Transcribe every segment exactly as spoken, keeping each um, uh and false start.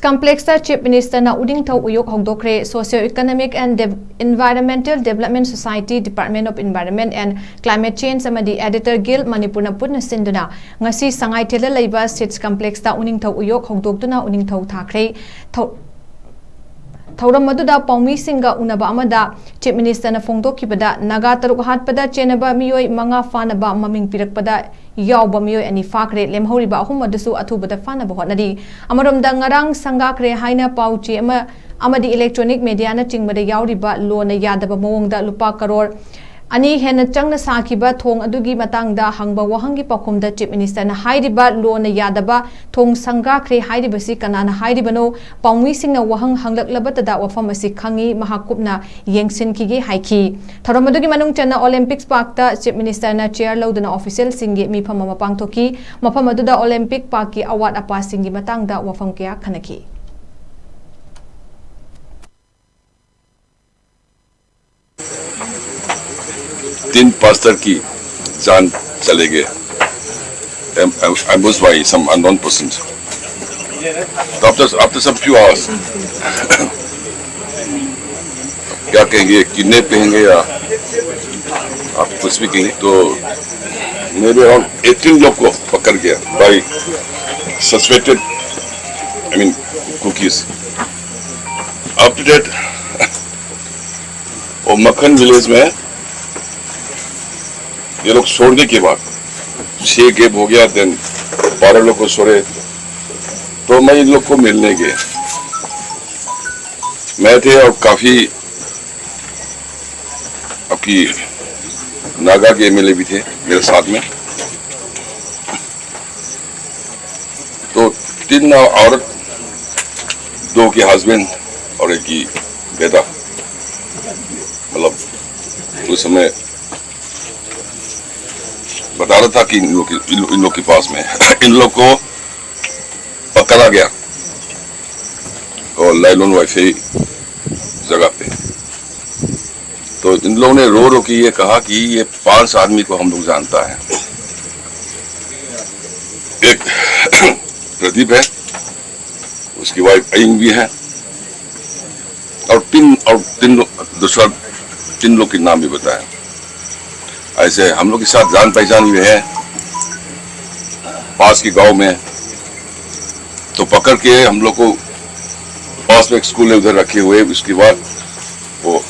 ꯀꯝꯄ꯭ꯂꯦꯛꯁꯇ chief ꯃꯤꯅꯤꯁꯇꯔꯅ ꯎꯅꯤꯡꯊꯧ ꯎꯌꯣꯛ ꯍꯧꯗꯣꯛꯈ꯭ꯔꯦ꯫ Socio Economic and Dev-, Environmental Development Society, Department of Environment and Climate Change ꯑꯃꯗꯤ Editor Guild ꯃꯅꯤꯄꯨꯔꯅ ꯄꯨꯟꯅ ꯁꯤꯟꯗꯨꯅ ꯉꯁꯤ ꯁꯉꯥꯏꯊꯦꯜꯗ ꯂꯩꯕ ꯁꯤꯠꯁ ꯀꯝꯄ꯭ꯂꯦꯛꯁꯇ ꯎꯅꯤꯡꯊꯧ ꯎꯌꯣꯛ ꯍꯧꯗꯣꯛꯇꯨꯅ ꯎꯅꯤꯡꯊꯧ ꯊꯥꯈ꯭ꯔꯦ꯫ ꯊꯧ-, ꯊꯧꯔꯝ ꯑꯗꯨꯗ ꯄꯥꯎꯃꯤꯁꯤꯡꯒ ꯎꯅꯕ ꯑꯃꯗ ꯆꯤꯐ ꯃꯤꯅꯤꯁꯇꯔꯅ ꯐꯣꯡꯗꯣꯛꯈꯤꯕꯗ ꯅꯥꯒꯥ ꯇꯔꯨꯛ ꯍꯥꯠꯄꯗ ꯆꯦꯟꯅꯕ ꯃꯤꯑꯣꯏ ꯃꯉꯥ ꯐꯥꯅꯕ ꯃꯃꯤꯡ ꯄꯤꯔꯛꯄꯗ ꯌꯥꯎꯕ ꯃꯤꯑꯣꯏ ꯑꯅꯤ ꯐꯥꯈ꯭ꯔꯦ꯫ ꯂꯦꯝꯍꯧꯔꯤꯕ ꯑꯍꯨꯝ ꯑꯗꯨꯁꯨ ꯑꯊꯨꯕꯗ ꯐꯥꯅꯕ ꯍꯣꯠꯅꯔꯤ꯫ ꯑꯃꯔꯣꯝꯗ ꯉꯔꯥꯡ ꯁꯪꯒꯥꯈ꯭ꯔꯦ ꯍꯥꯏꯅ ꯄꯥꯎ ꯆꯦ ꯑꯃ ꯑꯃꯗꯤ electronic mediaꯅꯆꯤꯡꯕꯗ ꯌꯥꯎꯔꯤꯕ ꯂꯣꯅ ꯌꯥꯗꯕ ꯃꯑꯣꯡꯗ ꯂꯨꯄꯥ ꯀꯔꯣꯔ ꯑꯅꯤ ꯍꯦꯟꯅ ꯆꯪꯅ ꯁꯥꯈꯤꯕ ꯊꯣꯡ ꯑꯗꯨꯒꯤ ꯃꯇꯥꯡꯗ ꯍꯪꯕ ꯋꯥꯍꯪꯒꯤ ꯄꯥꯎꯈꯨꯝꯗ ꯆꯤꯐ ꯃꯤꯅꯤꯁꯇꯔꯅ ꯍꯥꯏꯔꯤꯕ ꯂꯣꯅ ꯌꯥꯗꯕ ꯊꯣꯡ ꯁꯪꯒꯥꯈ꯭ꯔꯦ ꯍꯥꯏꯔꯤꯕꯁꯤ ꯀꯅꯥꯅ ꯍꯥꯏꯔꯤꯕꯅꯣ? ꯄꯥꯎꯃꯤꯁꯤꯡꯅ ꯋꯥꯍꯪ ꯍꯪꯂꯛꯂꯕꯇꯗ ꯋꯥꯐꯝ ꯑꯁꯤ ꯈꯪꯏ, ꯃꯍꯥꯛ ꯀꯨꯞꯅ ꯌꯦꯡꯁꯤꯟꯈꯤꯒꯦ ꯍꯥꯏꯈꯤ꯫ ꯊꯧꯔꯝ ꯑꯗꯨꯒꯤ ꯃꯅꯨꯡ ꯆꯟꯅ ꯑꯣꯂꯦꯝꯄꯤꯛꯁ ꯄꯥꯔꯛꯇ ꯆꯤꯐ ꯃꯤꯅꯤꯁꯇꯔꯅ ꯆꯦꯌꯔ ꯂꯧꯗꯨꯅ ꯑꯣꯐꯤꯁꯤꯌꯦꯜꯁꯤꯡꯒꯤ ꯃꯤꯐꯝ ꯑꯃ ꯄꯥꯡꯊꯣꯛꯈꯤ꯫ ꯃꯐꯝ ꯑꯗꯨꯗ ꯑꯣꯂꯦꯝꯄꯤꯛ ꯄꯥꯔꯛꯀꯤ ꯑꯋꯥꯠ ꯑꯄꯥꯁꯤꯡꯒꯤ ꯃꯇꯥꯡꯗ ꯋꯥꯐꯝ ꯀꯌꯥ ꯈꯟꯅꯈꯤ꯫ तीन पास्टर की जान चले गए। Ambushed by some unknown persons. तो after, after some few hours, क्या कहेंगे, किडनैप कहेंगे या आप कुछ भी कहेंगे, तो मेरे अराउंड एटीन लोग को पकड़ गया by suspected, I mean, Kukis. After that, वो मक्खन विलेज में ये लोग छोड़ने के बाद छह गैप हो गया, देन बारह लोग को छोड़े, तो मैं इन लोग को मिलने गया। मैं थे और काफी आपकी नागा के एमएलए भी थे मेरे साथ में। तो तीन औरत, दो के हस्बैंड और एक की बेटा, मतलब उस समय बता रहा था कि इन लोग के, इन, इन लोग के पास में इन लोग को पकड़ा गया और लाइलोन वाईफाई जगह पे। तो इन लोगों ने रो रो के ये कहा कि ये पांच आदमी को हम लोग जानता है। एक प्रदीप है, उसकी वाइफ अयिंग भी है, और तीन, और तीन लोग, दूसरा तीन लोग के नाम भी बताया। ऐसे हम लोग के साथ जान पहचान भी है पास के गांव में, तो पकड़ के हम लोग को पास में एक स्कूल है, उधर रखे हुए। उसके बाद वो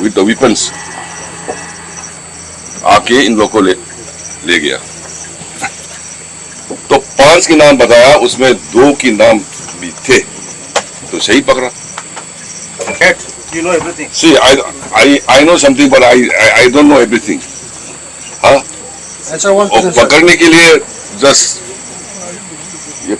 विद द वेपन्स आके इन लोग को ले ले गया। तो पांच के नाम बताया, उसमें दो के नाम भी थे, तो सही पकड़ा। Head, you know everything. See, I, I, I know something, but I, I, I don't know everything. हाँ, अच्छा, वन और पकड़ने के लिए जस्ट ये